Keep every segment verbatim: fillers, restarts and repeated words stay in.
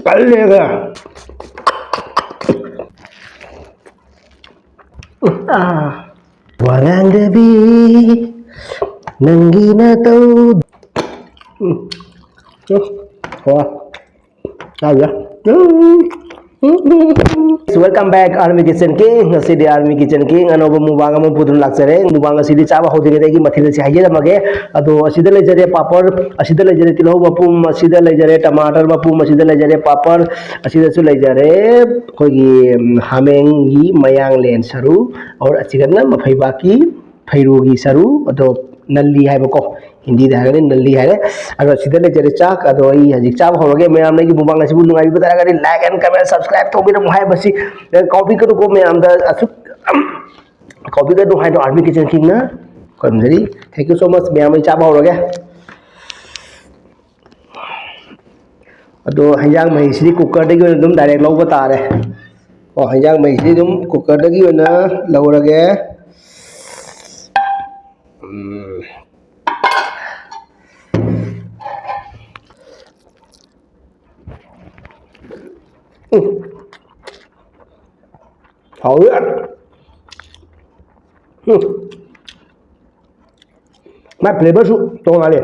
ꯀꯜꯂꯦꯒ꯫ ꯑꯥ꯫ ꯋꯥ ꯉꯥꯡꯗꯕꯤ ꯅꯪꯒꯤ ꯅꯇꯧ꯫ ꯎꯝ꯫ ꯎꯝ꯫ ꯋꯥ꯫ ꯆꯥꯕ ꯌꯥꯏ꯫ ꯎꯝ꯫ Welcome back Army Kitchen King꯫ ꯉꯁꯤꯗꯤ Army Kitchen King ꯑꯅꯧꯕ mukbang ꯑꯃ ꯄꯨꯗꯨꯅ ꯂꯥꯛꯆꯔꯦ꯫ Mukbang ꯑꯁꯤꯗꯤ ꯆꯥꯕ ꯍꯧꯗ꯭ꯔꯤꯉꯩꯗꯒꯤ ꯃꯊꯦꯜ ꯑꯁꯤ ꯍꯥꯏꯖꯔꯝꯃꯒꯦ꯫ ꯑꯗꯣ ꯑꯁꯤꯗ ꯂꯩꯖꯔꯦ ꯄꯥꯄꯔ, ꯑꯁꯤꯗ ꯂꯩꯖꯔꯦ ꯇꯤꯜꯍꯧ ꯃꯄꯨꯝ, ꯑꯁꯤꯗ ꯂꯩꯖꯔꯦ ꯇꯃꯥꯇꯔ ꯃꯄꯨꯝ, ꯑꯁꯤꯗ ꯂꯩꯖꯔꯦ ꯄꯥꯄꯔ, ꯑꯁꯤꯗꯁꯨ ꯂꯩꯖꯔꯦ ꯑꯩꯈꯣꯏꯒꯤ, ꯎꯝ, ꯍꯥꯃꯦꯡꯒꯤ ꯃꯌꯥꯡꯂꯦꯟ ꯁꯔꯨ, ꯑꯣꯔ ꯑꯁꯤꯒꯅ ꯃꯐꯩꯕꯥꯛꯀꯤ ꯐꯩꯔꯨꯒꯤ ꯁꯔꯨ, ꯑꯗꯣ ꯅꯜꯂꯤ ꯍꯥꯏꯕꯀꯣ, ꯍꯤꯟꯗꯤꯗ ꯍꯥꯏꯔꯒꯗꯤ ꯅꯜꯂꯤ ꯍꯥꯏꯔꯦ꯫ ꯑꯗꯣ ꯑꯁꯤꯗ ꯂꯩꯖꯔꯦ ꯆꯥꯛ꯫ ꯑꯗꯣ ꯑꯩ ꯍꯧꯖꯤꯛ ꯆꯥꯕ ꯍꯧꯔꯒꯦ꯫ ꯃꯌꯥꯝꯅ ꯑꯩꯒꯤ mukbang ꯑꯁꯤꯕꯨ ꯅꯨꯡꯉꯥꯏꯕꯤꯕ ꯇꯥꯔꯒꯗꯤ like and comment, subscribe ꯇꯧꯕꯤꯔꯝꯃꯨ ꯍꯥꯏꯕꯁꯤ ꯀꯥꯎꯕꯤꯒꯅꯨꯀꯣ꯫ ꯃꯌꯥꯝꯗ ꯑꯁꯨꯛ ꯀꯥꯎꯕꯤꯒꯅꯨ ꯍꯥꯏꯅ Army Kitchen Kingꯅ ꯈꯨꯔꯨꯝꯖꯔꯤ꯫ Thank you so much꯫ ꯃꯌꯥꯝ, ꯑꯩ ꯆꯥꯕ ꯍꯧꯔꯒꯦ꯫ ꯑꯗꯣ ꯍꯦꯟꯖꯥꯡ ꯃꯍꯤꯁꯤꯗꯤ cookerꯗꯒꯤ ꯑꯣꯏꯅ ꯑꯗꯨꯝ direct ꯂꯧꯕ ꯇꯥꯔꯦ꯫ ꯑꯣ, ꯍꯦꯟꯖꯥꯡ ꯃꯍꯤꯁꯤꯗꯤ ꯑꯗꯨꯝ cookerꯗꯒꯤ ꯑꯣꯏꯅ ꯂꯧꯔꯒꯦ꯫ ꯎꯝ꯫ ꯎꯝ꯫ ꯍꯥꯎꯋꯤ꯫ ꯎꯝ꯫ ꯃꯥꯏ flavorꯁꯨ ꯇꯣꯉꯥꯜꯂꯦ꯫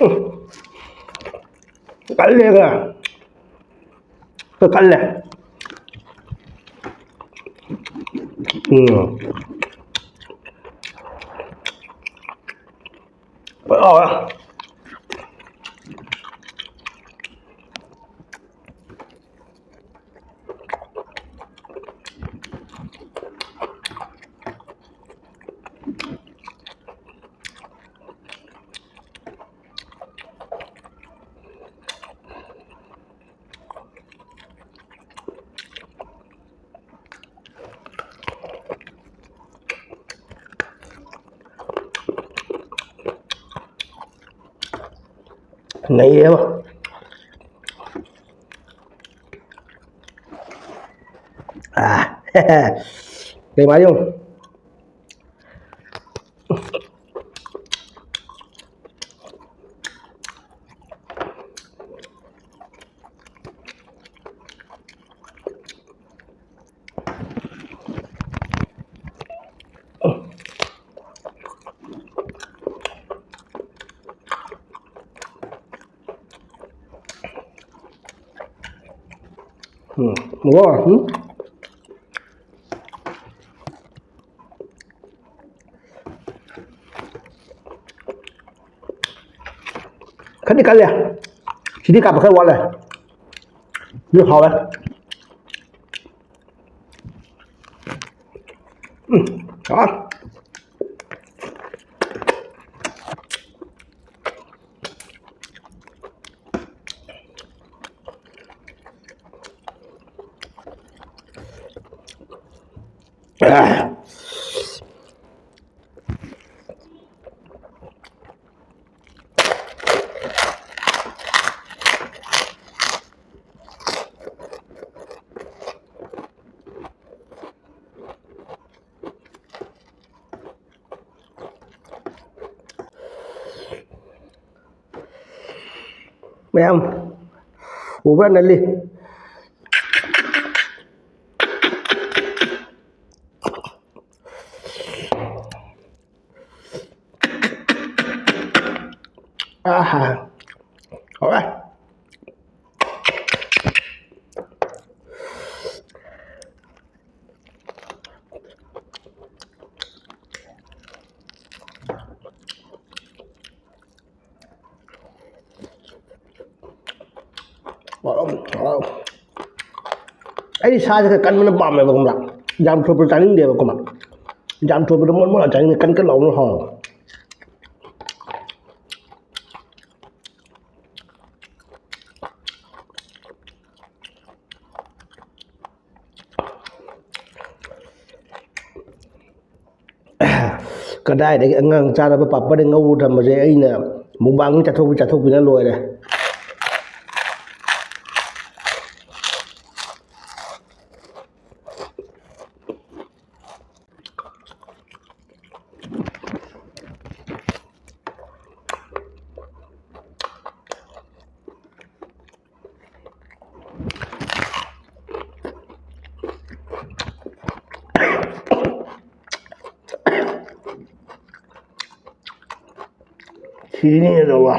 ꯎꯝ꯫ ꯀꯜꯂꯦꯗ꯫ ꯀꯜꯂꯦ꯫ ꯎꯝ꯫ ꯐꯖꯅ ꯍꯥꯎꯔꯦ꯫ ꯅꯩꯌꯦꯕ꯫ ꯑꯥ꯫ ꯀꯩ ꯃꯥꯔꯤ ꯌꯦꯡꯉꯨ꯫ ꯎꯝ꯫ ꯃꯣꯔꯣꯛ, ꯎꯝ꯫ ꯈꯔꯗꯤ ꯀꯜꯂꯦ꯫ ꯁꯤꯗꯤ ꯀꯥꯞꯄ ꯈꯔ ꯋꯥꯠꯂꯦ꯫ ꯑꯗꯨ ꯍꯥꯎꯋꯦ꯫ ꯎꯝ, ꯍꯥꯎꯋꯦ꯫ ꯃꯌꯥꯝ ꯎꯕ꯭ꯔꯥ ꯅꯜꯂꯤ? ꯑꯍꯥ꯫ ꯍꯥꯎꯔꯦ꯫ ꯑꯩꯗꯤ ꯁꯥꯁꯦ ꯈꯔ ꯀꯟꯕꯅ ꯄꯥꯝꯃꯦꯕ, ꯈꯪꯕ꯭ꯔꯥ? ꯌꯥꯝ ꯊꯣꯠꯄ ꯆꯥꯅꯤꯡꯗꯦꯕꯀꯣ, ꯃꯥ꯫ ꯌꯥꯝ ꯊꯣꯠꯄꯗꯣ ꯃꯣꯟ ꯃꯣꯟ ꯆꯥꯅꯤꯡꯗꯦ, ꯀꯟ ꯀꯟ ꯂꯥꯎꯕꯅ ꯍꯥꯎꯋꯦ꯫ ꯀꯗꯥꯏꯗꯒꯤ ꯑꯉꯥꯡ ꯆꯥꯅꯕ ꯄꯥꯄꯔ ꯉꯧꯔ ꯊꯝꯕꯁꯦ ꯑꯩꯅ ꯃꯨꯛꯕꯥꯡ ꯆꯥꯊꯣꯛꯄꯤ ꯆꯥꯊꯣꯛꯄꯤꯅ ꯂꯣꯏꯔꯦ꯫ ꯁꯤꯅꯤ ꯑꯗꯨꯒ꯫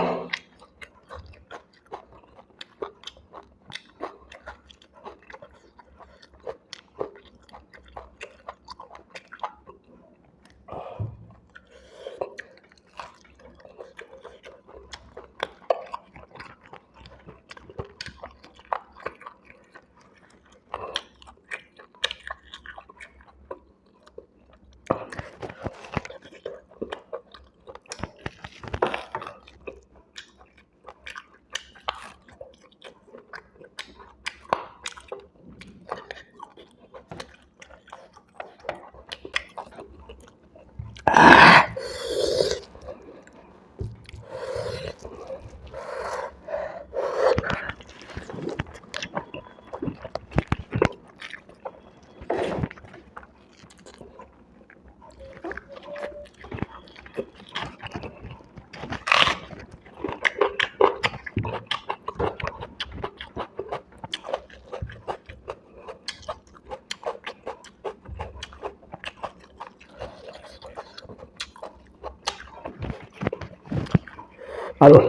ꯑꯗꯣ,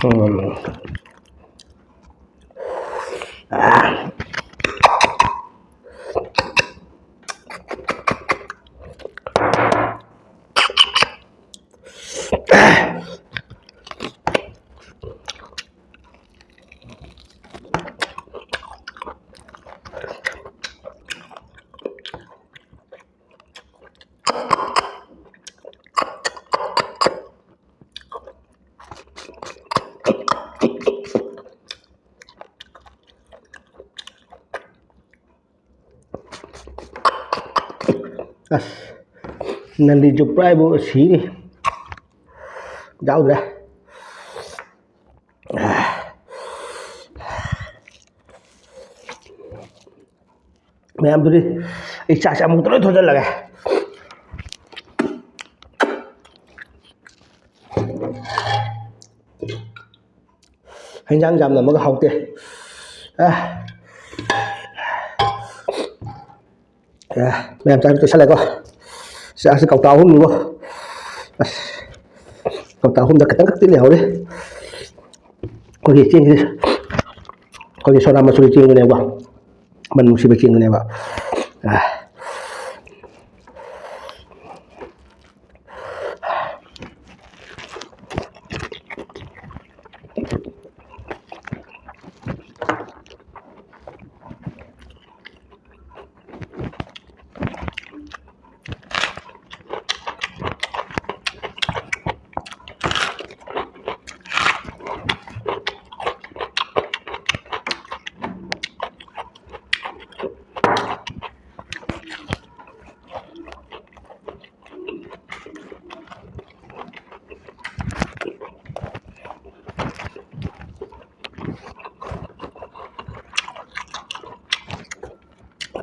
ꯎꯝ꯫ ꯑꯁ, ꯅꯟꯗꯤ ꯆꯨꯞꯄ꯭ꯔꯥ ꯍꯥꯏꯕꯨ ꯁꯤꯔꯤ꯫ ꯌꯥꯎꯗ꯭ꯔꯦ꯫ ꯃꯌꯥꯝꯗꯨꯗꯤ ꯑꯩ ꯆꯥꯛꯁꯦ ꯑꯃꯨꯛꯇ ꯂꯣꯏ ꯊꯣꯡꯖꯤꯜꯂꯒꯦ꯫ ꯍꯤꯟꯖꯥꯡ ꯌꯥꯝ ꯅꯝꯃꯒ ꯍꯥꯎꯇꯦ꯫ ꯑ꯫ ꯑꯦ, ꯃꯌꯥꯝ ꯆꯥꯛ ꯆꯥꯁꯜꯂꯦꯀꯣ꯫ ꯆꯥꯛꯁꯤ ꯀꯧꯇꯥ ꯑꯍꯨꯝꯅꯤꯀꯣ꯫ ꯑꯁ, ꯀꯧꯇꯥ ꯑꯍꯨꯝꯗ ꯈꯤꯇꯪ ꯈꯛꯇꯤ ꯂꯩꯍꯧꯔꯤ꯫ ꯑꯩꯈꯣꯏꯒꯤ ꯆꯦꯡꯁꯤ, ꯑꯩꯈꯣꯏꯒꯤ ꯁꯣꯅꯥ ꯃꯁꯨꯔꯤ ꯆꯦꯡꯗꯨꯅꯦꯕ, ꯃꯅꯝ ꯅꯨꯡꯁꯤꯕ ꯆꯦꯡꯗꯨꯅꯦꯕ꯫ ꯑ꯫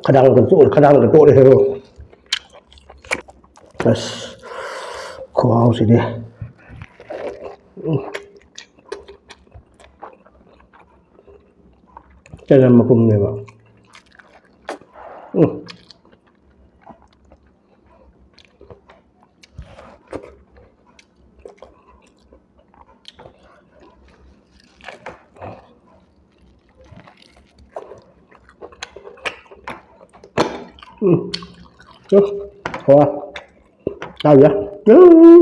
ꯈꯗꯥꯡꯗ ꯇꯣꯛꯑꯦ, ꯈꯗꯥꯡꯗ ꯇꯣꯛꯑꯦ ꯍꯥꯏꯕ꯫ ꯑꯁ, ꯈꯨꯍꯥꯎꯁꯤꯗꯤ꯫ ꯎꯝ꯫ ꯆꯒꯦꯝ ꯃꯄꯨꯝꯅꯦꯕ꯫ ꯎꯝ꯫ ꯎꯝ꯫ ꯎꯝ꯫ ꯍꯣꯏ꯫ ꯆꯥꯕ ꯌꯥꯏ꯫ ꯎꯝ꯫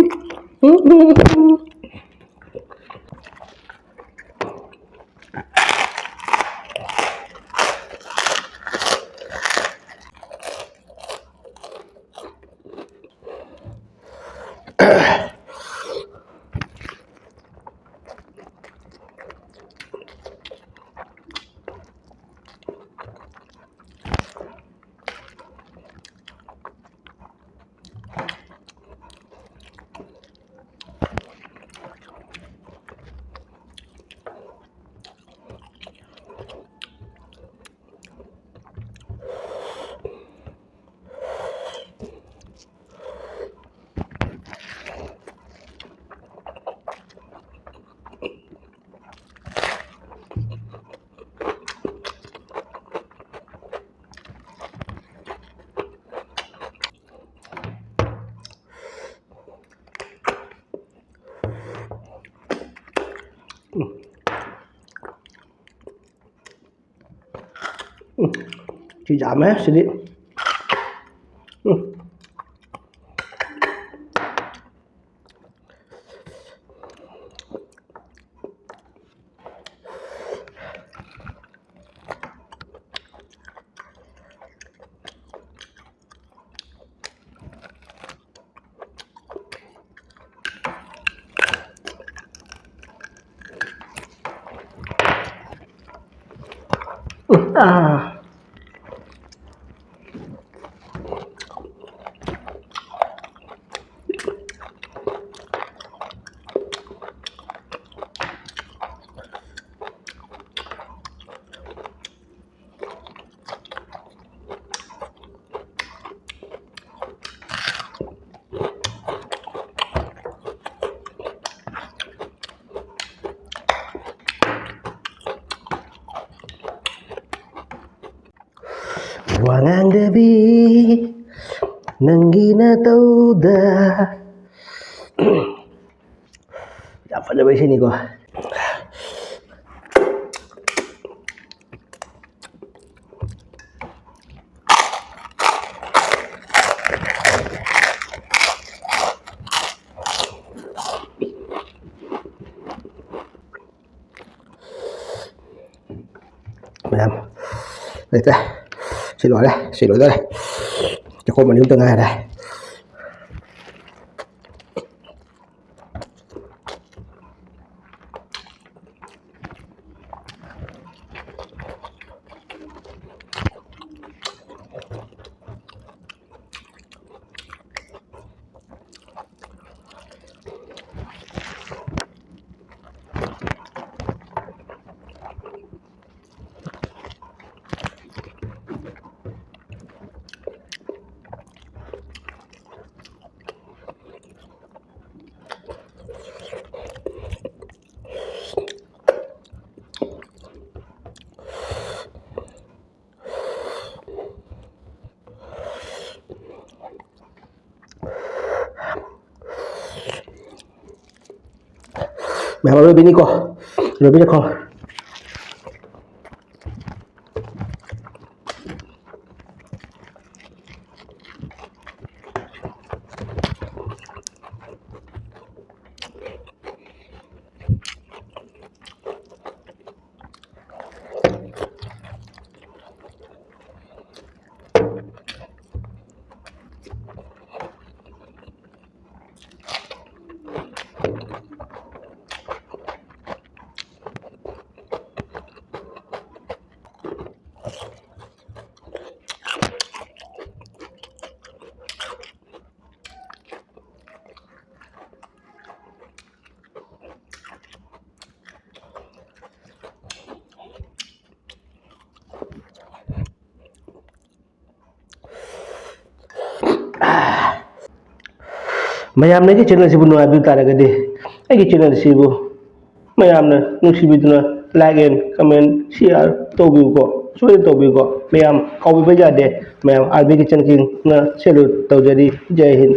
ꯎꯝ, ꯎꯝ, ꯎꯝ꯫ ꯎꯝ꯫ ꯎꯝ꯫ ꯁꯤ ꯌꯥꯝꯃꯦ ꯁꯤꯗꯤ꯫ ꯎꯝ꯫ ꯑꯥ꯫ ꯋꯥ ꯉꯥꯡꯗꯕꯤ ꯅꯪꯒꯤ ꯅꯇꯧꯗ꯫ ꯌꯥꯝ ꯐꯖꯕ ꯏꯁꯩꯅꯤꯀꯣ꯫ ꯃꯌꯥꯝ ꯂꯩꯇ꯭ꯔꯦ꯫ ꯁꯤ ꯂꯣꯏꯔꯦ, ꯁꯤ ꯂꯣꯏꯗꯣꯔꯦ꯫ ꯆꯥꯛꯈꯣꯝ ꯑꯅꯤ ꯑꯃꯇ ꯉꯥꯏꯔꯦ꯫ ꯃꯌꯥꯝ ꯑꯔꯣꯏꯕꯤꯅꯤꯀꯣ, ꯑꯔꯣꯏꯕꯤꯅꯤꯀꯣ꯫ ꯃꯌꯥꯝꯅ ꯑꯩꯒꯤ ꯆꯦꯅꯦꯜꯁꯤꯕꯨ ꯅꯨꯡꯉꯥꯏꯕꯤꯕ ꯇꯥꯔꯒꯗꯤ, ꯑꯩꯒꯤ ꯆꯦꯅꯦꯜꯁꯤꯕꯨ ꯃꯌꯥꯝꯅ ꯅꯨꯡꯁꯤꯕꯤꯗꯨꯅ like and comment, share ꯇꯧꯕꯤꯌꯨꯀꯣ, ꯁꯣꯏꯗꯅ ꯇꯧꯕꯤꯌꯨꯀꯣ꯫ ꯃꯌꯥꯝ ꯀꯥꯎꯕꯤꯕ ꯌꯥꯗꯦ꯫ ꯃꯌꯥꯝ R B Kitchen Kingꯅ salute ꯇꯧꯖꯔꯤ꯫ ꯖꯩ ꯍꯤꯟ꯫